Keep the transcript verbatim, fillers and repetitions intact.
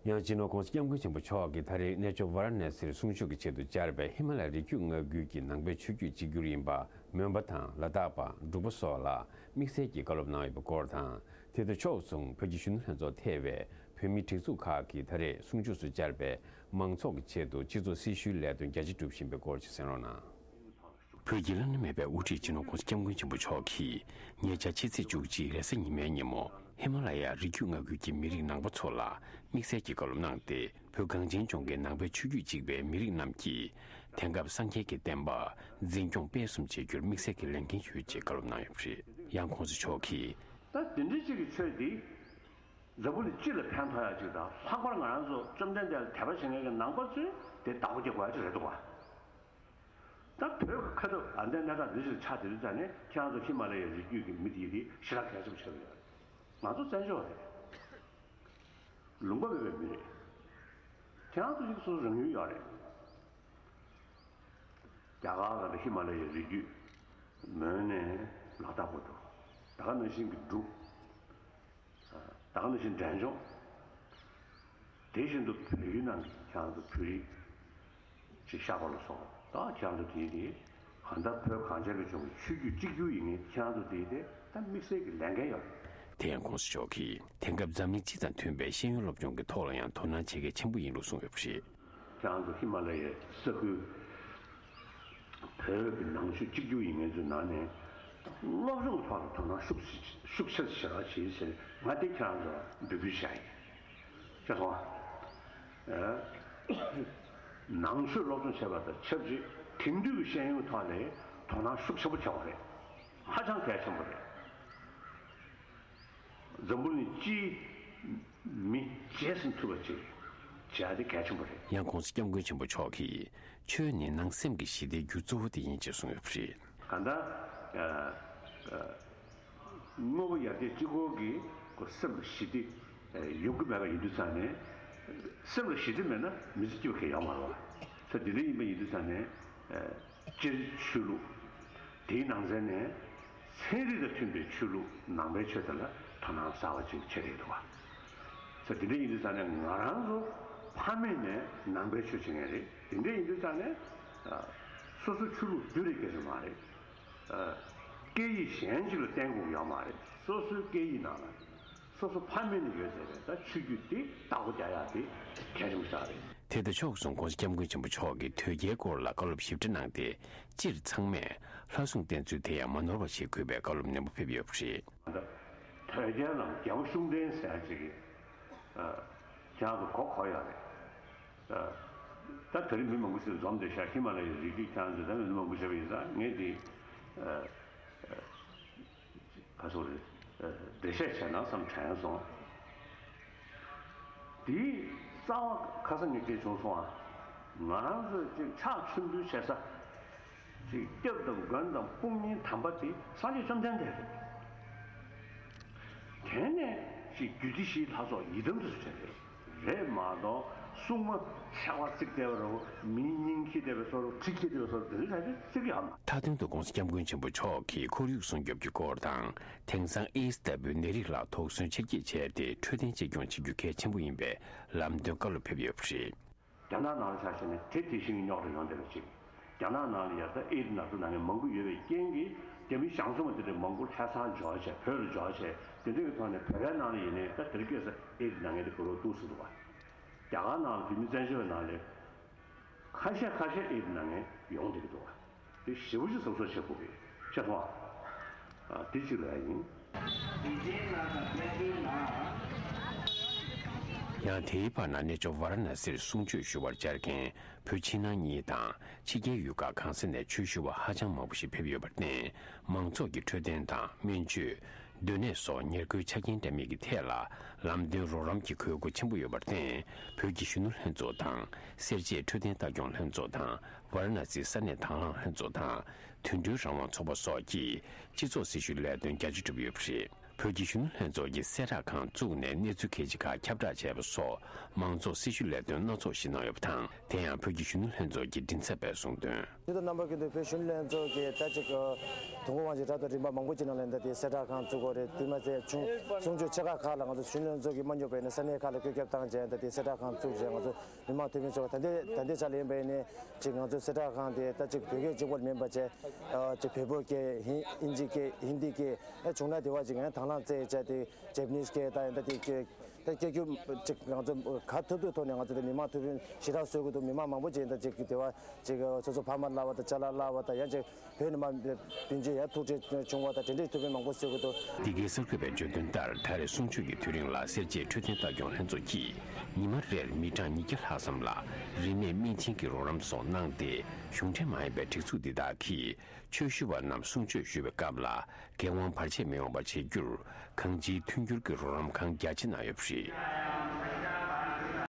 ཡང་སྤྱི་ནོར་༸གོང་ས་༸སྐྱབས་མགོན་ཆེན་པོ་མཆོག་གིས་ད་རེས་གནས་མཆོག་ཝཱ་ར་ཎ་སིར་གསུང་ཆོས་ཀྱི་ཆེད་དུ་བཅར་བའི་ཧི་མ་ལ་ཡའི་རི་རྒྱུད་མངའ་ཁུལ་གྱི་ནང་པའི་ཆོས་བརྒྱུད་གཅིག་གྱུར་ཡིན་པ་མོན་པ་དང་ལ་དྭགས་པ། འབྲུག་པ་སོགས་ལ་དམིགས་བསལ་གྱི་བཀའ་སློབ་གནང་ཡོད་པའི་སྐོར་དང་། དེ་དང་ཕྱོགས་མཚུངས་བོད་ཀྱི་གཞོན་ནུ་ལྷན་ཚོགས་ཐེ་བའི་བོད་མིའི་སྒྲིག་འཛུགས་ཁག་གིས་ད་རེས་གསུང་ཆོས་སུ་བཅར་བའི་མང་ཚོགས་ཀྱི་ཆེད་དུ་སྤྱི་ཚོགས་སྲི་ཞུའི་ལས་དོན་རྒྱ་ཆེ་སྒྲུབ་བཞིན་པའི་སྐོར་ཅིག་གསན་རོགས་གནང་། བོད་ཀྱི་བླ་ན་མེད་པའི་དབུ་ཁྲིད་སྤྱི་ནོར་༸གོང་ས་༸སྐྱབས་མགོན་ཆེན་པོ་མཆོག་གིས་ཉེ་ཆར་ཕྱི་ཚེས་བཅུ་གཅིག་རེས་གཟའ་ཉི་མའི་ཉིན་མོ་ཧི་མ་ལ་ཡ་རི་རྒྱུད་མངའ་ཁུལ་གྱི་མི་རིགས་ནང་པ་ཚོ་ལ་དམིགས་བསལ་གྱི་བཀའ་སློབ་གནང་སྟེ། བོད་གངས་ཅན་ལྗོངས་ཀྱི་ནང་པའི་ཆོས་བརྒྱུད་གཅིག་པའི་མི་རིགས་རྣམས་ཀྱིས་དེང་སྐབས་སངས་རྒྱས་ཀྱི་བསྟན་པ་འཛིན་སྐྱོང་སྤེལ་གསུམ་བྱེད་རྒྱུར་དམིགས་བསལ་གྱི་ལས་འགན་ཡོད་ཅེས་བཀའ་སློབ་གནང་ཡོད་པ་རེད། ཡང་༸གོང་ས་མཆོག་གིས། ད་དེ་འདྲའི་གཅིག་གི་ཆོས་འདི་འཛམ་བུ་གླིང་སྤྱི་ལ་ཕན་ཐོགས་ཡ་གཅིག་དང་། ལྷག་པར་ང་རང་ཚོ་བཅོམ་ལྡན་འདས་ལ་དད་པ་བྱེད་མཁན་གྱི་ནང་པ་ཚོས་དེ་བདག་པོ་རྒྱག་དགོས་ཡ་གཅིག་རེད་འདུག་བ། ད་བོད་ཀྱི་ཁ་ཐུག་ཨ་འདས་གནས་སྟངས་འདི་ཞིག་ཆགས་དེ་རིང་ཙང་ནས་ཁྱེད་རང་ཚོ་ཧི་མ་ལ་ཡའི་རི་རྒྱུད་ཀྱི་མི་དེ་དེ་ཞེ་དྲག་གལ་ཆེན་པོ་ཆགས་ཀྱི་ཡོད་རེད། ང་ཚོ་བཙན་བྱོལ་བ་རེད། ལུང་པ་མེད་པའི་མི་རེད། ཁྱེད་རང་ཚོ་ཞིག་སོ་སོ་རང་ཡུལ་ཡོད་རེད། རྒྱ་གར་ལ་ཧི་མ་ལ་ཡའི་རི་རྒྱུད་མོན་ནས་ལ་དྭགས་བར་དུ། ད་ག་ནང་བཞིན་གྱི་འབྲུག་ད་ག་ནང་བཞིན་འབྲས་ལྗོངས། དེ་བཞིན་དུ་བོད་ཡུལ་ནང་གི་ཁྱེད་རང་ཚོ་བོད་རིགས་ཅིག་ཤར་པ་ལ་སོགས་ད་ཁྱེད་རང་ཚོ་དེའི་དེ་གང་ལྟར་བོད་གངས་ཅན་པའི་ལྗོངས་ཀྱི་ཆོས་བརྒྱུད་གཅིག་གྱུར་ཡིན་མཁན་ཁྱེད་རང་ཚོ་དེའི་དེ་ད་དམིགས་བསལ་གྱི་ལས་འགན་ཡོད་རེད། དེ་ཡང་༸གོང་ས་མཆོག་གིས་དེང་སྐབས་འཛམ་གླིང་སྤྱི་དང་མཐུན་པའི་ཤེས་ཡོན་སློབ་སྦྱོང་གི་ཐོག་ལ་ཡང་དོ་སྣང་བྱེད་གལ་ཆེན་པོ་ཡིན་ལུགས་གསུངས་ཡོད་པ་རེད། ཁྱེད་རང་ཚོ་ཧི་མ་ལ་ཡའི་ས་ཁུལ་བོད་ཀྱི་ནང་ཆོས་གཅིག་གྱུར་ཡིན་མཁན་ཚོའི་ནང་ནས་སློབ་སྦྱོང་གི་ཐོག་ལ་དོ་སྣང་ཤུགས་ཤུགས་ཆེ་ཞེ་དྲག་བྱེད་ཟེར་ང་དེ་ཁྱེད་རང་ཚོ་ལ་འབོད་སྐུལ་བྱ་ཡིན། ཤེས་སོང་ཨ། ནང་ཆོས་སློབ་སྦྱོང་བྱས་པ་དང་ཆབས་ཅིག་དེང་དུས་ཀྱི་ཤེས་ཡོན་ཐོག་ནས་དོ་སྣང་ཤུགས་ཆེན་པོ་བྱ་བ་རེད། ཧ་ཅང་གལ་ཆེན་པོ་རེད། འཛམ་བུ་གླིང་སྤྱིའི་མི་རྗེས་ཟིན་ཐུབ་པ་ཅིག་བྱས་ཏེ་གལ་ཆེན་པོ་རེད། ཡང་༸གོང་ས་༸སྐྱབས་མགོན་ཆེན་པོ་མཆོག་གིས་ཆོས་ནི་ནང་སེམས་ཀྱི་ཞི་བདེའི་རྒྱུ་གཙོ་བོ་དེ་ཡིན་ཅེས་གསུངས་ཡོད་པ་རེད། གང་ལྟར་ཨ་ཨ་དངོས་པོ་ཡར་རྒྱས་གཅིག་པོ་གིས་ཁོ་སེམས་ལ་ཞི་བདེ་ཡོང་གི་མེད་པ་ཡིན་དུས་ཙང་ནས། སེམས་ལ་ཞི་བདེ་མེད་ན་མི་ཚེ་སྐྱིད་པོ་གང་ཡང་ཡོད་མ་རེད་བ། ད་དེ་འདྲ་ཡིན་པ་ཡིན་དུས་ཙང་ནས་སྤྱིར་ཆོས་ལུགས་དེའི་ནང་ཚན་ནས་ཚན་རིག་དང་མཐུན་པའི་ཆོས་ལུགས་ནང་པའི་ཆོས་དེ་ལ་དོ་སྣང་གསར་པ་ཅིག་བྱེད་ཀྱི་འདུག་བ། ད་དེ་འདྲ་ཡིན་དུས་ཙང་ནས་ང་རང་ཚོ་ཕ་མེས་ནས་ནང་པའི་ཆོས་བྱེད་མཁན་རེད། དེ་འདྲ་ཡིན་དུས་ཙང་ནས་སོ་སོའི་ཆོས་ལུགས་འདི་རེད་སྐད་ཆ་མ་རེད། སྐད་ཡིག་གཞན་ཞིག་ལ་བརྟེན་དགོས་ཡོད་མ་རེད། སོ་སོའི་སྐད་ཡིག་ནང་ལ་སོ་སོ་ཕ་མེས་ནས་ཡོད་ཚད་རེད། ད་ཆོས་བརྒྱུད་འདི་བདག་པོ་རྒྱག་ཡག་དེ་གལ་ཆེན་པོ་ཞིག་རེད། དེ་དང་ཕྱོགས་མཚུངས་༸གོང་ས་༸སྐྱབས་མགོན་ཆེན་པོ་མཆོག་གིས་དོལ་རྒྱལ་སྐོར་ལ་བཀའ་སློབ་ཞིབ་ཕྲ་གནང་སྟེ། སྤྱིར་ཚང་མས་ལྷ་སྲུང་བསྟེན་ཚུལ་དེ་ཡང་མ་ནོར་བ་ཞིག་དགོས་པའི་བཀའ་སློབ་ནན་པོ་ཕེབས་ཡོད་པ་རེད། དོལ་རྒྱལ་ནང་རྒྱལ་པོ་ཤུགས་ལྡན་ཟེར་ཡག་ཅིག་གིས་ཁྱེད་རང་ཚོ་མགོ་འཁོར་ཡོད་རེད། ད་དེ་རིང་མི་མང་པོ་ཞིག་འཛོམས་བསྡད་ཤག་ཧི་མ་ལ་ཡའི་རི་རྒྱུད་ཁྱེད་རང་ཚོ་ད་མི་མང་པོ་ཞིག་ཡིན་ཙང་ངས་དེ་ག་སོགས་རེད། འགྲེལ་བཤད་བྱས་ན་བསམ་དྲན་སོང་། དེའི་རྩ་བ་ཁ་སང་ངས་སྐད་བྱུང་སོང་ཨ། ང་རང་ཚོས་ཅིག་ཕྱག་མཆོད་འབུལ་བྱེད་ས་ཅིག་སྐྱབས་དང་མགོན་དང་དཔུང་གཉེན་དམ་པ་དེ་སངས་རྒྱས་བཅོམ་ལྡན་འདས་རེད། དེ་ནས་ཅིག་རྒྱུད་སྡེ་བཞིའི་ལྷ་ཚོགས་ཡི་དམ་དུ་སུ་བྱས་རེད། རེད་མ་གཏོགས་སྲུང་མ་ཆག་པ་བརྩིགས་བསྡད་པ་རེད། མིའི་སྙིང་འཁྱེར་བསྡད་པའི་བཟོ་འདྲ། གྲི་འཁྱེར་བསྡད་པའི་བཟོ་འདྲ་དེ་ཚོ་ད་ཅིག་བརྩིགས་ཡོད་མ། མཐའ་དོན་དུ་༸གོང་ས་༸སྐྱབས་མགོན་ཆེན་པོ་མཆོག་གིས་ཁོར་ཡུག་སྲུང་སྐྱོབ་ཀྱི་སྐོར་དང་། དེང་སང་ཨེ་ཌི་སི་ལྟ་བུའི་ནད་རིགས་ལ་དོགས་ཟོན་ཆེར་སྐྱེད་བྱས་ཏེ་འཕྲོད་བསྟེན་གཅེས་སྐྱོང་བྱེད་རྒྱུ་གལ་ཆེན་པོ་ཡིན་པའི་ལམ་སྟོན་བཀའ་སློབ་ཕེབས་ཡོད་པ་རེད། རྒྱ་ནག་ནང་ལ་ཆ་བཞག་ན་དེ་དེ་བཞིན་གྱི་རྙོག་དྲ་ཡོང་བསྡད་པ་ཅིག་རྒྱ་ནག་ནང་ལ་ཡ་ད་ཨེ་ཌི་ནད་དུག་ན་མཁན་མང་པོ་ཡོད་པའི་རྐྱེན་གྱིས་རྒྱ་མི་གཞང་འཛོམས་པ་དེ་འདྲ་མང་པོ་ལྷ་སར་འབྱོར་བྱས། བོད་ལ་འབྱོར་བྱས། དེ་འདྲ་གི་ཐོག་ནས་བོད་པའི་ནང་ལ་ཡིན་ནའི་ད་དེ་རིང་ཁ་སང་ཨེ་ཌི་ན་མཁན་དེ་ག་རོ་འདུག་ཟེར་འདུག་བ། རྒྱ་གར་ནང་ལ་དེ་མི་བཙན་བྱོལ་བའི་ནང་ལ་ཁ་ཤས་ཁ་ཤས་ཨེ་ཌི་ན་མཁན་ཡོང་བསྡད་ཀྱི་འདུག་བ། དེ་ཞེ་པོ་ཅིག་གཟབ་གཟབ་བྱེད་དགོས་པའི་ཆེད་དུ་ཨ་དེ་གཅིག་ལ་ཡིན། ཡང་དེའི་བར་ན་གནས་མཆོག་ཝཱ་ར་ཎ་སིར་གསུང་ཆོས་ཞུ་བར་བཅར་མཁན་བོད་ཕྱི་ནང་གཉིས་དང་ཕྱི་རྒྱལ་ཡུལ་ཁག་གང་ས་ནས་ཆོས་ཞུ་བ་ཧ་ཅང་མང་པོ་ཞིག་ཕེབས་ཡོད་པར་བརྟེན། མང་ཚོགས་ཀྱི་འཕྲོད་བསྟེན་དང་སྨན་བཅོས། སྡོད་གནས་སོགས་ཉེར་མཁོའི་ཆ་རྐྱེན་འདྲ་མིན་གྱི་ཐད་ལ་ལམ་སྟོན་རོགས་རམ་གྱི་དགོས་མཁོ་ཆེན་པོ་ཡོད་པར་བརྟེན། བོད་ཀྱི་གཞོན་ནུ་ལྷན་ཚོགས་དང་། སེར་བྱེས་འཕྲོད་བསྟེན་ལྟ་སྐྱོང་ལྷན་ཚོགས་དང་། ཝཱ་ར་ཎ་སིའི་ས་གནས་དྭང་བླངས་ལྷན་ཚོགས་དང་། དུད་འགྲོའི་རང་དབང་ཚོགས་པ་སོགས་ཀྱིས་སྤྱི་ཚོགས་སྲི་ཞུའི་ལས་དོན་རྒྱ་ཆེར་བསྒྲུབས་ཡོད་པ་རེད། བོད་ཀྱི་གཞོན་ནུ་ལྷན་ཚོགས་ཀྱིས་གསལ་བསྒྲགས་ཁང་བཙུགས་ནས་གནས་ཚུལ་གལ་ཆེ་ཁག་ཁྱབ་བསྒྲགས་བྱས་པ་སོགས་མང་ཚོགས་སྲི་ཞུ་ལས་དོན་སྣ་ཚོགས་ཤིག་གནང་ཡོད་པ་དང་། དེ་ཡང་བོད་ཀྱི་གཞོན་ནུ་ལྷན་ཚོགས་ཀྱི་མགྲིན་ཚབ་པས་གསུངས་དོན། སྤྱི་ཚོགས་རྣམ་པ་ཀུན་ཏུ་བོད་གཞོན་ནུ་ལྷན་ཚོགས་ཀྱིས་ད་ཅིག་དུས་འཁོར་དབང་ཆེན་བཀྲ་ཤིས་རིམ་པ་མང་པོ་ཅིག་ནང་ལ་ད་དེ་གསལ་བསྒྲགས་ཁང་བཙུགས་པ་རེད། དེ་མ་ཟད་ཆུང་གསུང་ཆོས་ཆེ་ཁག་ཁག་ལ་ང་ཚོ་གཞོན་ནུ་ལྷན་ཚོགས་ཀྱིས་མ་འགྱོ་བ་ཡིན་ན་ས་གནས་ཁག་ལ་བཀོད་ཁྱབ་བཏང་བྱས་ད་དེ་གསལ་བསྒྲགས་ཁང་བཙུགས་བྱས་ང་ཚོ་མི་མང་ཐུབ་པའི་ཚོགས་ད་ལྟའི་ད་ལྟའི་ཆ་ལ་ཡིན་པ་ཡིན་ནའི་ཅིག་ང་ཚོ་གསལ་བསྒྲགས་ཁང་དེ་ད་ཅིག་བོད་སྐད་གཅིག་པོ་མིན་པ་བྱས་ཅིག་བལ་པོ་སྐད་ཧིན་ཨིན་ཇི་སྐད་ཧིན་དི་སྐད་ཨེ་བྱུང་ན་དེ་བ་ཅིག་ཡང་དང་བླངས་བཙལ་བྱས་དེ་ཇེ་པ་ནིས་སྐད་ད་ཡིན་ད་དེ་སྐད་ད་སྐད་སྒྱུར་ཅིག་ང་ཚོ་ག་ཐུབ་ཐུབ་ཐོག་ནས་ང་ཚོ་དེ་མི་མང་ཐུབ་པའི་ཞེ་དྲག་གསོ་གི་འདུག་མི་མང་མང་པོ་ཅིག་ཡིན་ད་ཅིག་དེ་བ་ཅིག་སོ་སོ་ཕ་མ་ལབ་པ་དང་ཅ་ལག་ལབ་པ་དང་ཡང་ཅིག་བོད་ནས་མར་བུན་ཅིག་ཡར་ཐུག་འཕྲད་བྱུང་བ་དང་འབྲེལ་འདྲིས་ཐུབ་པའི་མང་པོ་གསོ་གི་འདུག་འདི་གའི་གསར་འགོད་པས་བརྗོད་དོན་ལྟར་ད་རེས་གསུང་ཆོས་ཀྱི་དུས་རིང་ལ་སེར་བྱེས་འཕྲོད་བསྟེན་ལྟ་སྐྱོང་ལྷན་ཚོགས་ཀྱིས་ཉི་མ་རེར་མི་གྲངས་ཉིས་བརྒྱ་ལྷག་ཙམ་ལ་རིན་མེད་སྨན་སྦྱིན་གྱི་རོགས་རམ་སོགས་གནང་སྟེ། གཞུང་འབྲེལ་མ་ཡིན་པའི་སྒྲིག་འཛུགས་འདི་དག་གིས་ཆོས་ཞུ་བ་རྣམས་གསུང་ཆོས་ཞུ་བའི་སྐབས་ལ་འགན་དབང་བར་ཆད་མི་ཡོང་བ་བྱེད་རྒྱུར་གང་ཅིའི་མཐུན་འགྱུར་གྱི་རོགས་རམ་གང་རྒྱ་ཆེ་གནང་ཡོད་པ་རེད།